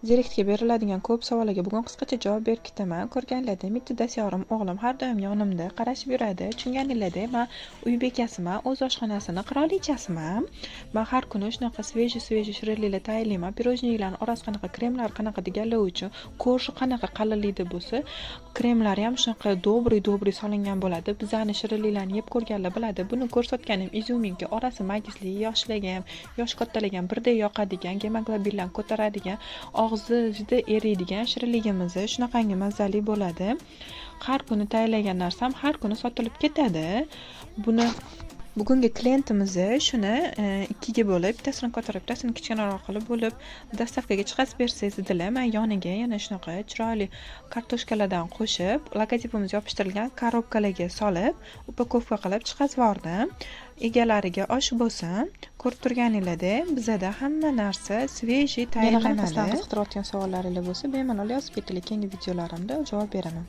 Direktga beriladigan ko'p savollarga bugun qisqacha javob berib ketaman. Ko'rganlarda, bitta dastyorim o'g'lim har doim yonimda qarashib yuradi. Tushunganinglardek, man uy bekasiman, o'z oshxonasini qirolichasiman. Man har kuni shunaqa свежий свежий shirinliklar tayyorlayman. Пирожный larni orasi qanaqa, kremlar qanaqa deganlar uchun, корж i qanaqa qalinlikda bo'lsa, kremlari ham shunaqa добрый добрый solingan bo'ladi. Bizani shirinliklarni yeb ko'rganlar biladi. Buni ko'rsatganim изюминка, orasi magizli, yoshlarga ham, yosh kattalarga ham birdek yoqadigan, gemoglobinlarni ko'taradigan, og'zi juda eriydigan shirinligimiz shunaqangi mazali bo'ladi. Har kuni tayyorlagan narsam har kuni sotilib ketadi. Buni bugungi klientimiz shuni ikkiga bo'lib, bittasini kattaroq, bittasini kichkinaroq qilib bo'lib, доставка ga chiqazib bersangiz dedilar. Man yoniga yana shunaqa chiroyli kartoshkalardan qo'shib, logotipimiz yopishtirilgan коробка larga solib, упаковка qilib chiqazib yubordim. Egalariga osh bo'lsin. Ko'rib turganinglardek, bizada hamma narsa свежий Yana qanaqa tayyorlanadi. Sizlarni qiziqtirayotgan savollaringlar bo'lsa, bemalol yozib ketinglar. Keyingi videolarimda javob beraman.